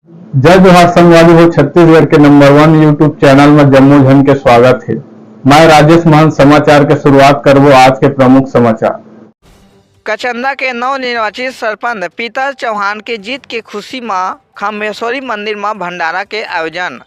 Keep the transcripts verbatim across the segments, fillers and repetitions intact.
जय जोहार संगवारी हो, छत्तीसगढ़ के नंबर वन YouTube चैनल में जम्मो झन के स्वागत हे। मैं राजेश महंत। समाचार के शुरुआत करबो आज के प्रमुख समाचार। कचंदा के नवनिर्वाचित सरपंच पीतल चौहान के जीत के खुशी म खम्बेश्वरी मंदिर म भंडारा के आयोजन।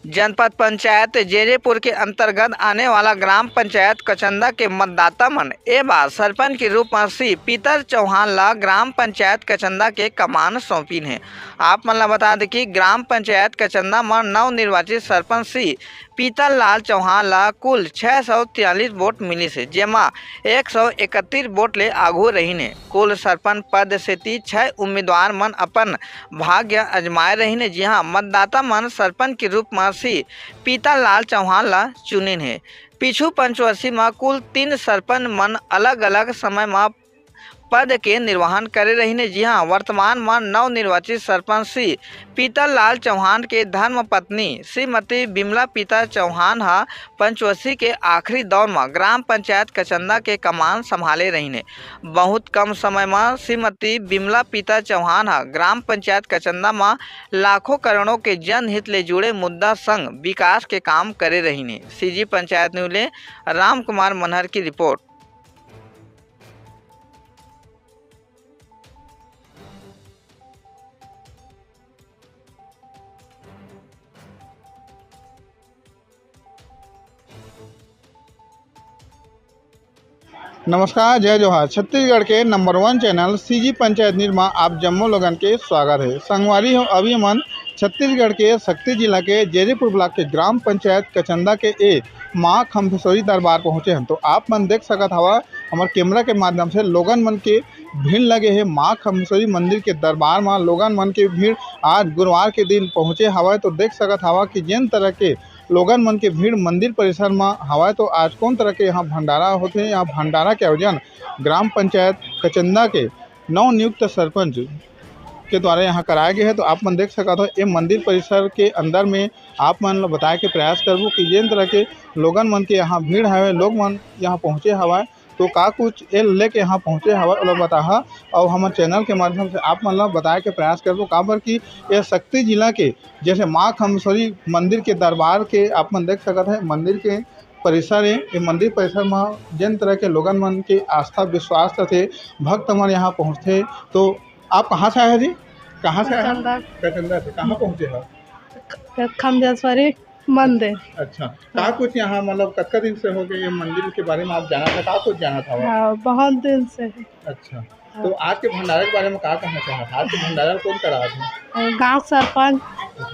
जनपद पंचायत जेरेपुर के अंतर्गत आने वाला ग्राम पंचायत कचंदा के मतदाता मन ए बार सरपंच के रूप म श्री पीतल चौहान ला ग्राम पंचायत कचंदा के कमान सौंपिन हे। आप मन ला बता दें कि ग्राम पंचायत कचंदा म नवनिर्वाचित सरपंच श्री पीतल लाल चौहान ला कुल छह सौ तिरालीस वोट मिलिस हे, जेमा एक सौ इकतीस वोट ले आघू रहिन हे। कुल सरपंच पद सेती छह उम्मीदवार मन अपन भाग्य आजमाए रहिन हे, जिहां मतदाता मन सरपंच के रूप म श्री पीतल लाल चौहान ला चुनिन हे। पीछू पंचवर्षी म कुल तीन सरपंच मन अलग-अलग समय म पद के निर्वहन करे रहिन हे, जिहां वर्तमान म नवनिर्वाचित सरपंच श्री पीतल लाल चौहान के धर्म पत्नी श्रीमती बिमला पीतल चौहान ह पंचवर्षी के आखिरी दौर म ग्राम पंचायत कचंदा के कमान संभाले रहिन हे। बहुत कम समय म श्रीमती बिमला पीतल चौहान ह ग्राम पंचायत कचंदा म लाखों करोड़ों के जनहित ले जुड़े मुद्दा संग विकास के काम करे रहिन हे। सीजी पंचायत न्यूज ले राम कुमार मनहर की रिपोर्ट। नमस्कार, जय जोहार। छत्तीसगढ़ के नंबर वन चैनल सीजी पंचायत न्यूज म आप जम्मो लोगन के स्वागत हे। संगवारी हो, अभी हमन छत्तीसगढ़ के सक्ती जिला के जेरीपुर ब्लॉक के ग्राम पंचायत कचंदा के ए माँ खम्बेश्वरी दरबार पहुँचे हन। तो आप मन देख सकत हवा, हमर कैमरा के माध्यम से लोगन मन के भीड़ लगे हे। माँ खम्बेश्वरी मंदिर के दरबार म लोगन मन के भीड़ आज गुरुवार के दिन पहुँचे हवय। तो देख सकत हवा कि जेन तरह के लोगन मन के भीड़ मंदिर परिसर म हवय, तो आज कोन तरह के यहाँ भंडारा होथे। यहाँ भंडारा के आयोजन ग्राम पंचायत कचंदा के नवनियुक्त सरपंच के द्वारा यहाँ कराए गए हे। तो आप मन देख सकत हो, ये मंदिर परिसर के अंदर में आप मन ल बताए के प्रयास करबो कि जेन तरह के लोगन मन के यहाँ भीड़ हवय, लोग मन यहाँ पहुँचे हवय, तो का कुछ ये लेके यहाँ पहुँचे हवय, ओला बताहा। अउ हमर चैनल के माध्यम से आप मन ल बताए के प्रयास करबो, काबर कि ये सक्ती जिला के जैसे माँ खम्बेश्वरी मंदिर के दरबार के आप मन देख सकत है, मंदिर के परिसर हे। ये मंदिर परिसर म जेन तरह के लोगन मन के आस्था विश्वास रथे, भक्त मन यहाँ पहुँचथे। तो आप कहाँ से आए हैं जी? कहाँ से आए हैं? कचंदा। कचंदा से। कहाँ पहुँचे हैं? ख-, खम्बेश्वरी मंदिर। अच्छा, का हाँ। कुछ यहाँ, मतलब, कतका दिन से हो गए ये मंदिर के बारे में आप जाना था, का कुछ जाना था? हाँ, बहुत दिन से है। अच्छा, हाँ। तो आज के भंडारा के बारे में का कहना चाहत? आज के भंडारा कौन करा थे? गांव सरपंच,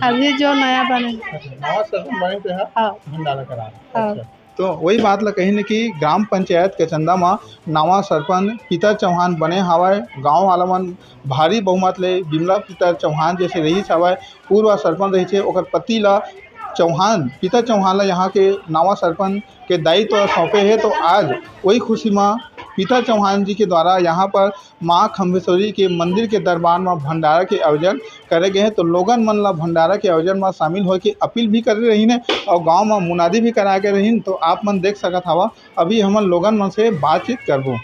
अभी जो नया बने। अच्छा, नवा सरपंच बने थे, हाँ? हाँ। भंडारा करा थे। हाँ। अच्छा, तो वही बात ला कही न कि ग्राम पंचायत कचंदा म नवा सरपंच पीतल चौहान बने हवय। गांव वाला मन भारी बहुमत ले बिमला पीतल चौहान जैसे रहीस हवय, पूर्व सरपंच रहिस हे, ओकर पति ला चौहान, पीतल चौहान ला यहाँ के नवा सरपंच के दायित्व सौंपे हे। तो आज वही खुशी म पीतल चौहान जी के द्वारा यहाँ पर माँ खम्बेश्वरी के मंदिर के दरबार म भंडारा के आयोजन करे गए हे। तो लोगन मन ला भंडारा के आयोजन म शामिल होए के अपील भी करे रहिन हे और गांव म मुनादी भी कराए गए रहिन। तो आप मन देख सकत हवा, अभी हमन लोगन मन से बातचीत करबो।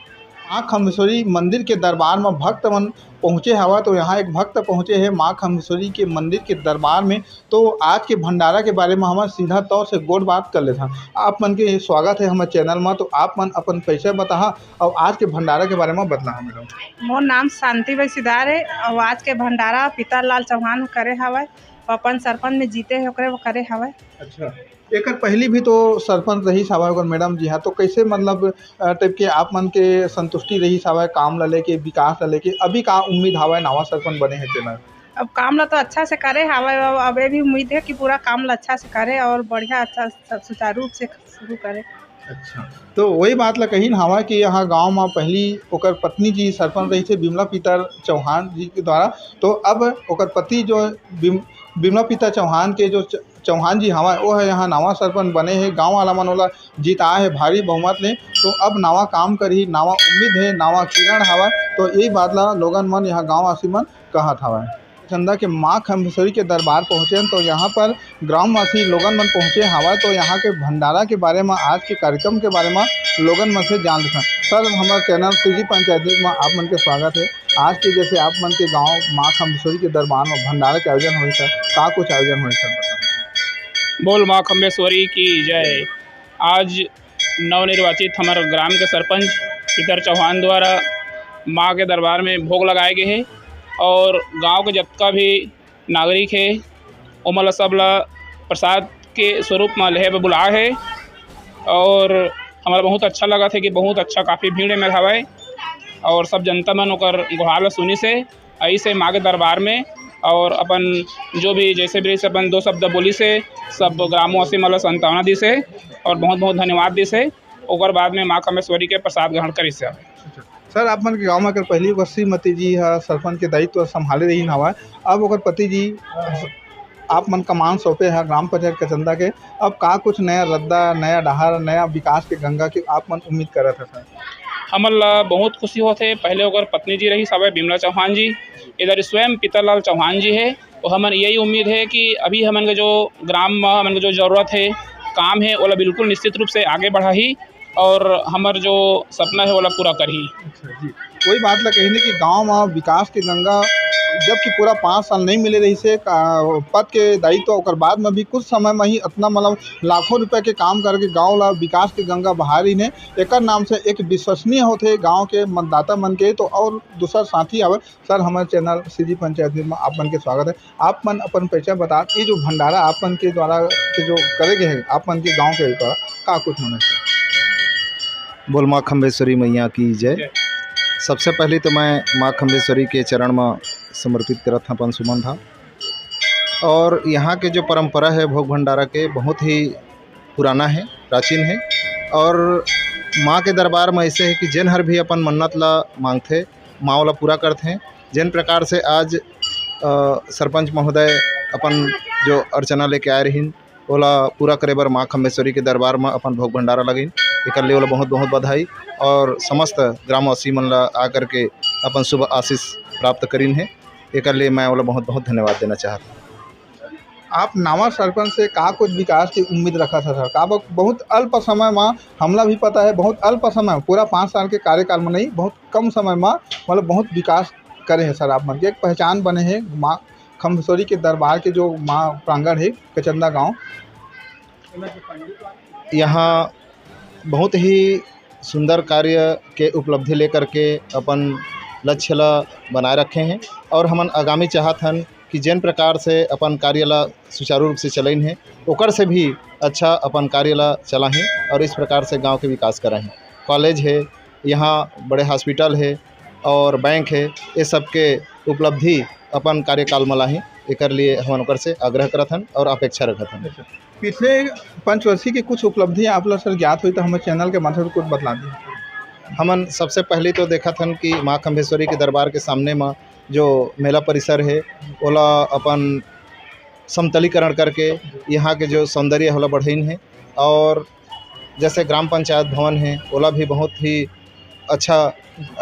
माँ खम्बेश्वरी मंदिर के दरबार म भक्त मन पहुँचे हवा, तो यहाँ एक भक्त पहुँचे हे माँ खम्बेश्वरी के मंदिर के दरबार में। तो आज के भंडारा के बारे में हमन सीधा तौर से गोठ बात कर लेथन। आप मन के स्वागत है हमर चैनल में। तो आप मन अपन परिचय बताहा और आज के भंडारा के बारे में बतलाहा मैडम। मोर नाम शांति बाई सिदार है और आज के भंडारा पीतल लाल चौहान करे हवय, अपन सरपंच में जीते है ओकरे वो करे हवय। अच्छा, एकर पहली भी तो सरपंच रहीस हवय ओकर मैडम जी हा, तो कैसे, मतलब, अ, टाइप के आप मन के संतुष्टि रहीस हवय काम ला लेके, विकास ला लेके? अभी का उम्मीद हवय नवा सरपंच बने हे तेला? अब काम ला तो अच्छा से करे हवय, अब, अब ये भी उम्मीद है कि पूरा काम ला अच्छा से करे और बढ़िया, अच्छा, स-, सुचारू रूप से शुरू करे। अच्छा, तो वही बात ला कहिन हवय कि यहाँ गांव में पहली ओकर पत्नी जी सरपंच रही थे बिमला पीतर चौहान जी के द्वारा, तो अब ओकर पति जो बिम-, बिमला पीतर चौहान के जो च-, चौहान जी हवय, वो है यहाँ नवा सरपंच बने हे, गांव वाला मन ओला जिताए हे भारी बहुमत ले। तो अब नवा काम करही, नवा उम्मीद हे, नवा किरण हवय। तो यही बात ला लोगन मन, यहाँ गांववासी मन कहत हवय। चंदा के माँ खम्बेश्वरी के दरबार पहुँचे हन, तो यहाँ पर ग्रामवासी लोगन मन पहुँचे हवय, तो यहाँ के भंडारा के बारे में, आज के कार्यक्रम के बारे में लोगन मन से जान लेथन। सर, हमारे चैनल सीजी पंचायत न्यूज में आप मन के स्वागत है। आज के जैसे आप मन के गांव माँ खम्बेश्वरी के दरबार में भंडारा के आयोजन होही सर, का कुछ आयोजन होही सर? बोल माँ खम्बेश्वरी की जय। आज नवनिर्वाचित हमर ग्राम के सरपंच पितर चौहान द्वारा माँ के दरबार में भोग लगाए गए हे और गांव के जतका भी नागरिक हे, ओमन ला सब ला प्रसाद के स्वरूप म लेहे बर बुलाए हे और हमला बहुत अच्छा लगत हे कि बहुत अच्छा काफ़ी भीड़ एमे हवय और सब जनता मन ओकर गुहार ला सुनिस हे, आइस हे माँ के दरबार में और अपन जो भी जैसे भी रहिस अपन दो शब्द बोलिस हे, सब ग्रामवासी मन ला सांत्वना दिस हे और बहुत बहुत धन्यवाद दिस हे। ओकर बाद में माँ खम्बेश्वरी के प्रसाद ग्रहण करिस हे। सर, आप मन के गांव में अगर पहली ओकर श्रीमती जी ह सरपंच के दायित्व संभाले रहिन हवय, अब ओकर पति जी, आप मन कमान सौंपे ह ग्राम पंचायत कचंदा के, अब का कुछ नया रद्दा, नया डहार, नया विकास के गंगा के आप मन उम्मीद करत ह सर? हमन ला बहुत खुशी होथे। पहले ओकर पत्नी जी रहिस हवय विमला चौहान जी, इधर स्वयं पितरलाल चौहान जी हे। तो हमन यही उम्मीद हे कि अभी हमन के जो ग्राम म हमन के जो जरूरत हे, काम हे, ओला बिल्कुल निश्चित रूप से आगे बढ़ाही और हमर जो सपना हे, ओला पूरा करही। अच्छा जी, वही बात ला कहिन कि गांव म विकास के गंगा जबकि पूरा पाँच साल नहीं मिले रहिस हे, का-, पद के दायित्व, ओकर बाद में भी कुछ समय में ही इतना मतलब लाखों रुपए के काम करके गांव ला विकास के गंगा बहा रहिन हे। एकर नाम से एक विश्वसनीय होथे गांव के मतदाता मन के, तो और दूसर साथी आवे। सर, हमर चैनल सीजी पंचायत में आप मन के स्वागत है। आप मन अपन परिचय बता, ये जो भंडारा आप मन के द्वारा के जो करे गए हैं, आप मन के गांव के ऊपर का कुछ होना चाहिए? बोल माँ खम्बेश्वरी मैया की जय। जय। सबसे पहले तो मैं माँ खम्बेश्वरी के चरण में समर्पित करत हूँ अपन सुमन भाव। और यहाँ के जो परंपरा है भोग भंडारा के, बहुत ही पुराना है, प्राचीन है। और माँ के दरबार में ऐसे है कि जेन हर भी अपन मन्नत ला मांगथे, माँ ओला पूरा करथे। जेन प्रकार से आज, अ, सरपंच महोदय अपन जो अर्चना लेके आए रहिन, ओला पूरा करे बर माँ खम्बेश्वरी के दरबार म अपन भोग भंडारा लगिन, एकर लिए ओला बहुत-बहुत बधाई और समस्त ग्रामवासी मन ला आकर के अपन शुभ आशीष प्राप्त करिन हे, एकर लिए मैं ओला बहुत-बहुत धन्यवाद देना चाहत हूँ। आप नवा सरपंच से का कुछ विकास की उम्मीद रखत हव सर? काबर बहुत अल्प समय म, हमला भी पता है, बहुत अल्प समय, पूरा पाँच साल के कार्यकाल म नहीं, बहुत कम समय म, मतलब, बहुत विकास करे हे सर। आप मन के एक पहचान बने हे माँ खम्बेश्वरी के दरबार के जो माँ प्रांगण हे कचंदा गांव। यहाँ बहुत ही सुंदर कार्य के उपलब्धि लेकर के अपन लक्ष्य ला बनाए रखे हैं और हमन आगामी चाहत हन कि जेन प्रकार से अपन कार्य ला सुचारू रूप से चलाइन है, ओकर से भी अच्छा अपन कार्य ला चलाही और इस प्रकार से गांव के विकास कराही। कॉलेज है, यहाँ बड़े हॉस्पिटल है और बैंक है, ये सब के उपलब्धि अपन कार्यकाल में लाही, एकर लिए हमन ओकर से आग्रह करत हन और अपेक्षा रखत हन। अच्छा, पिछले पंचवर्षीय के कुछ उपलब्धि आप ला सर ज्ञात होई तो हमर चैनल के माध्यम से कुछ बतला दी। हमन सबसे पहले तो देखत हन कि माँ खम्भेश्वरी के दरबार के सामने म जो मेला परिसर है, ओला अपन समतलीकरण करके यहाँ के जो सौंदर्य है, ओला बढ़ाइन है। और जैसे ग्राम पंचायत भवन है, ओला भी बहुत ही अच्छा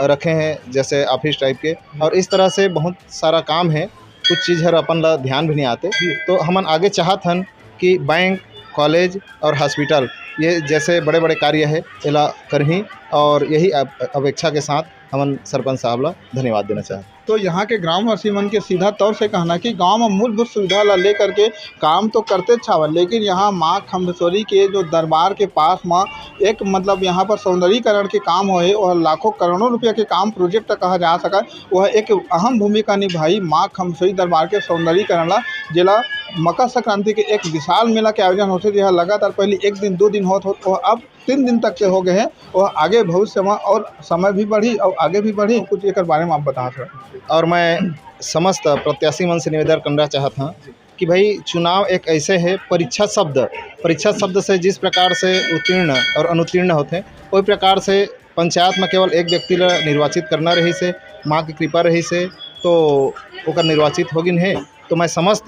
रखे हैं, जैसे ऑफिस टाइप के। और इस तरह से बहुत सारा काम है, कुछ चीज हर अपन ला ध्यान भी नहीं आते। जी। तो हमन आगे चाहत हन कि बैंक, कॉलेज और हॉस्पिटल, ये जैसे बड़े-बड़े कार्य है, एला करही और यही अप-, अपेक्षा के साथ हमन सरपंच साहब ला धन्यवाद देना चाहत। तो यहाँ के ग्रामवासी मन के सीधा तौर से कहना कि गांव में मूलभूत सुविधा ला लेकर के काम तो करते हावय, लेकिन यहाँ माँ खम्बेश्वरी के जो दरबार के पास म एक, मतलब, यहाँ पर सौंदर्यीकरण के काम होए, वह लाखों करोड़ों रुपया के काम, प्रोजेक्ट कहा जा सके। वह एक अहम भूमिका निभाई माँ खम्बेश्वरी दरबार के सौंदर्यीकरण ला, जेला मकर संक्रांति के एक विशाल मेला के आयोजन होथे, जेहा लगातार पहले एक दिन, दो दिन होत होत, वह अब तीन दिन तक के हो गए हैं। वह आगे भविष्य में और समय भी बढ़ी और आगे भी बढ़ी। कुछ एकर बारे में आप बता सकते हैं। और मैं समस्त प्रत्याशी मन से निवेदन करना चाहत हूँ कि भाई, चुनाव एक ऐसे है, परीक्षा शब्द, परीक्षा शब्द से जिस प्रकार से उत्तीर्ण और अनुत्तीर्ण होते हैं, वही प्रकार से पंचायत में केवल एक व्यक्ति ला निर्वाचित करना रहिस हे, माँ के कृपा रहिस हे, तो ओकर निर्वाचित हो गिन हे। तो मैं समस्त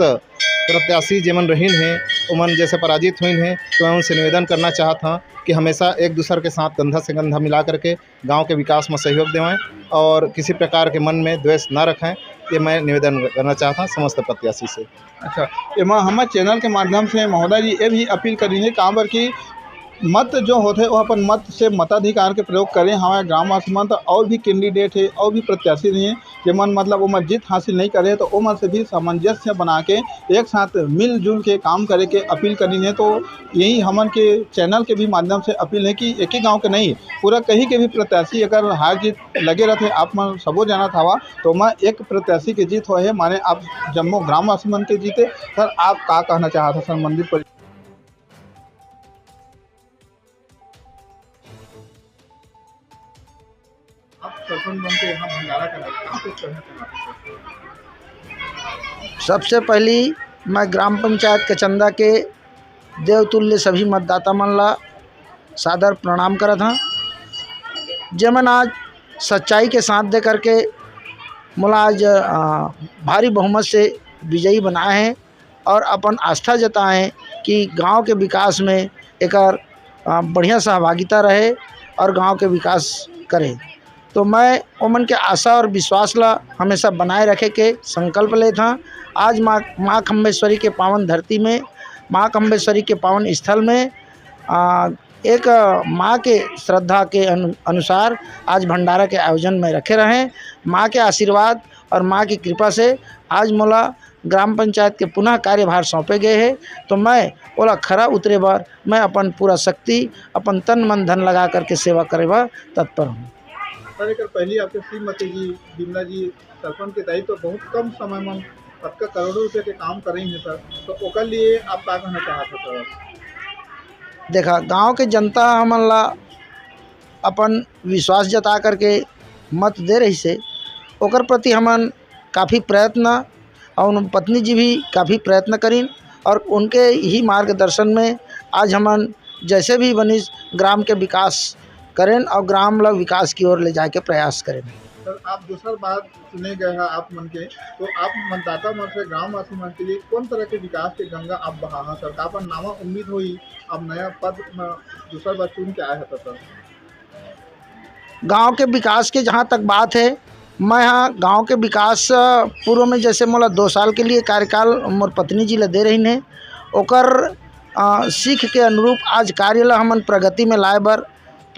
प्रत्याशी जेमन रहिन हे, ओमन जैसे पराजित होइन हे, तो मैं उनसे निवेदन करना चाहत हूँ कि हमेशा एक दूसर के साथ कंधा से कंधा मिला करके गांव के विकास में सहयोग देवैं और किसी प्रकार के मन में द्वेष ना रखें, ये मैं निवेदन करना चाहत हूँ समस्त प्रत्याशी से। अच्छा, एमा हमर चैनल के माध्यम से महोदय जी ये भी अपील करिन हे, काबर कि मत जो होथे, वो अपन मत से मताधिकार के प्रयोग करे हवय ग्रामवासी मन, तो और भी कैंडिडेट हे, और भी प्रत्याशी रहिन, जेमन मतलब ओमन जीत हासिल नहीं करे, तो ओमन से भी सामंजस्य बना के एक साथ मिलजुल के काम करे के अपील करिन हे। तो यही हमन के चैनल के भी माध्यम से अपील है कि एक ही गांव के नहीं, पूरा कहीं के भी प्रत्याशी अगर हार जीत लगे रहते, आप मन सबो जानत हवा, तो मैं एक प्रत्याशी के जीत होए हे, माने आप जम्मो ग्रामवासी मन के जीते। सर, आप का कहना चाहत हव सर मंदिर पर? आप सरपंच बन के यहाँ भंडारा करा, आप कुछ कहना चाहते हैं? सबसे पहली मैं ग्राम पंचायत के चंदा के देवतुल्य सभी मतदाता मन ला सादर प्रणाम करत हंव, जेमन आज सच्चाई के साथ दे करके मोला आज, अ, भारी बहुमत से विजयी बनाए हैं और अपन आस्था जताए हैं कि गांव के विकास में एकर, अ, बढ़िया सहभागिता रहे और गांव के विकास करे। तो मैं ओमन के आशा और विश्वास ला हमेशा बनाए रखे के संकल्प लेत हंव। आज माँ, माँ खम्बेश्वरी के पावन धरती में, माँ खम्बेश्वरी के पावन स्थल में, आ, एक, अ, माँ के श्रद्धा के अनु-, अनुसार आज भंडारा के आयोजन में रखे रहें। माँ के आशीर्वाद और माँ की कृपा से आज मोला ग्राम पंचायत के पुनः कार्यभार सौंपे गए हे, तो मैं ओला खरा उतरे बर मैं अपन पूरा शक्ति, अपन तन मन धन लगा करके सेवा करे बर तत्पर हूँ। सर, एकर पहली आपके श्रीमती जी, विमला जी, सरपंच के दायित्व बहुत कम समय में अतका करोड़ों रुपया के काम करे हैं सर, तो ओकर लिए आप का कहना चाहत हो सर? देखा, गांव के जनता हमन ला अपन विश्वास जता करके मत दे रहिस हे, ओकर प्रति हमन काफ़ी प्रयत्न और पत्नी जी भी काफ़ी प्रयत्न करिन और उनके ही मार्गदर्शन में आज हमन जैसे भी बनिस ग्राम के विकास करेन और ग्राम ला विकास की ओर ले जाए के प्रयास करेन। सर, आप दूसर बार चुने गए हैं आप मन के, तो आप मतदाता मन से, ग्रामवासी मन के लिए कौन तरह के विकास के गंगा आप बहा हैं सर? का अपन नवा उम्मीद होई, आप नया पद में दूसर बार चुन के आए हैं तो सर? गांव के विकास के जहां तक बात है, मैं हा गांव के विकास, अ, पूर्व में जैसे मोला दो साल के लिए कार्यकाल मोर पत्नी जी ला दे रहिन हे, ओकर, अ, सीख के अनुरूप आज कार्य ला हमन प्रगति में लाए बर, अ,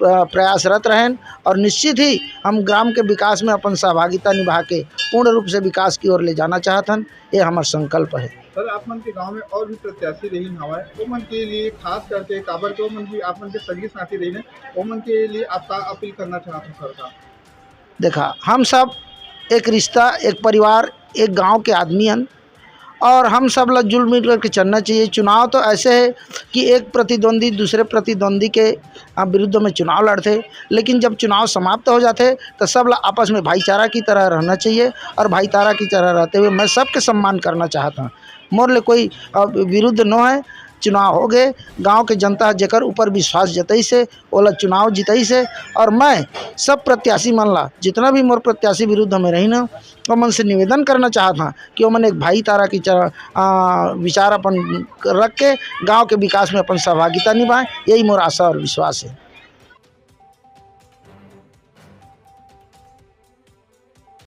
प्रयासरत रहेन और निश्चित ही हम ग्राम के विकास में अपन सहभागिता निभा के पूर्ण रूप से विकास की ओर ले जाना चाहत हन, ये हमर संकल्प है। सर, आप मन के गांव में और भी प्रत्याशी रहिन हवय, ओमन के लिए खास करके काबर के ओमन भी आप मन के संगी साथी रहिन, ओमन के लिए आप का अपील करना चाहत हो सर का? देखा, हम सब एक रिश्ता, एक परिवार, एक गांव के आदमी हन और हम सब ला जुल मिल करके चलना चाहिए। चुनाव तो ऐसे है कि एक प्रतिद्वंदी दूसरे प्रतिद्वंदी के, अ, विरुद्ध में चुनाव लड़थे, लेकिन जब चुनाव समाप्त हो जाथे तो सब ला आपस में भाईचारा की तरह रहना चाहिए और भाईचारा की तरह रहते हुए मैं सबके सम्मान करना चाहता हूँ। मोर ले कोई, अ, विरुद्ध नो है। चुनाव हो गए, गांव के जनता जेकर ऊपर विश्वास जतइस हे, ओला चुनाव जितइस हे। और मैं सब प्रत्याशी मन ला, जितना भी मोर प्रत्याशी विरुद्ध में रहिन, ओमन से निवेदन करना चाहत हूँ कि ओमन एक भाईचारा की चर-, आ, विचार अपन रख के गांव के विकास में अपन सहभागिता निभाएं, यही मोर आशा और विश्वास है।